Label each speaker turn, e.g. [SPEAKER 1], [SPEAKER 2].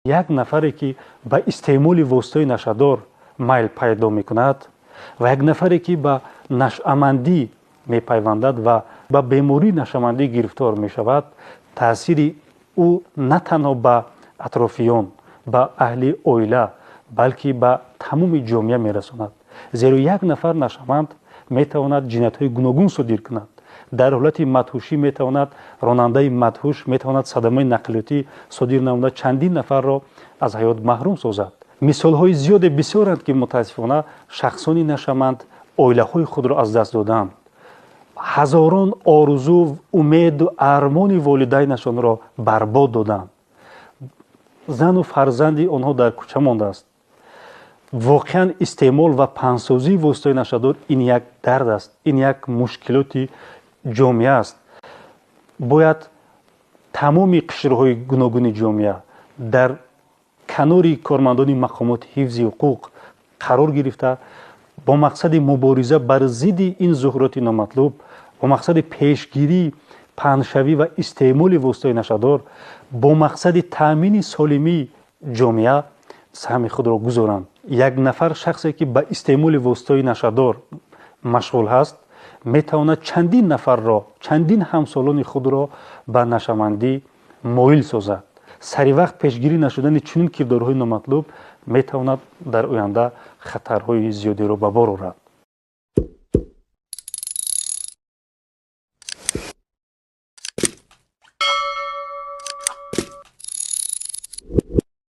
[SPEAKER 1] Як нафаре, ки ба истеъмоли воситаҳои нашъадор майл пайдо мекунад, ва як нафаре, ки ба нашъамандӣ мепайвандад ва ба бемории нашъамандӣ гирифтор мешавад, таъсири ӯ на танҳо ба атрофиён, ба аҳли оила, балки ба тамоми ҷомеа мерасонад. Зеро як нафар нашъаманд метавонад ҷиноятҳои гуногун содир кунад. Дар ҳолати мадҳушӣ метавонад, ронандаи мадҳуш метавонад садамаи нақлиётӣ содир намуда, чандин нафарро аз ҳаёт маҳрум созад. Мисолҳои зиёде бисёранд, ки мутаассифона шахсони нашъаманд оилаҳои худро аз даст доданд, ҳазорон орзу, умеду армони волидайнашонро барбод доданд, зану фарзанди онҳо дар кӯча мондааст. Воқеан, истеъмол ва паҳнсозии воситаҳои нашъадор ин як дард аст, ин як мушкилоти ҷомеа аст. Бояд тамоми қишрҳои гуногуни ҷомеа дар канори кормандони мақомоти ҳифзи ҳуқуқ қарор гирифта, бо мақсади мубориза бар зидди ин зуҳуроти номатлуб, бо мақсади пешгирии паҳншавӣ ва истеъмоли воситаҳои нашъадор, бо мақсади таъмини солимии ҷомеа саҳми худро гузоранд. Як нафар шахсе, ки ба истеъмоли воситаҳои нашъадор машғул ҳаст, метавонад чандин нафарро, чандин ҳамсолони худро ба нашъамандӣ моил созад. Сари вақт пешгирӣ нашудани чунин кирдорҳои номатлуб метавонад дар оянда хатарҳои зиёдеро ба бор орад.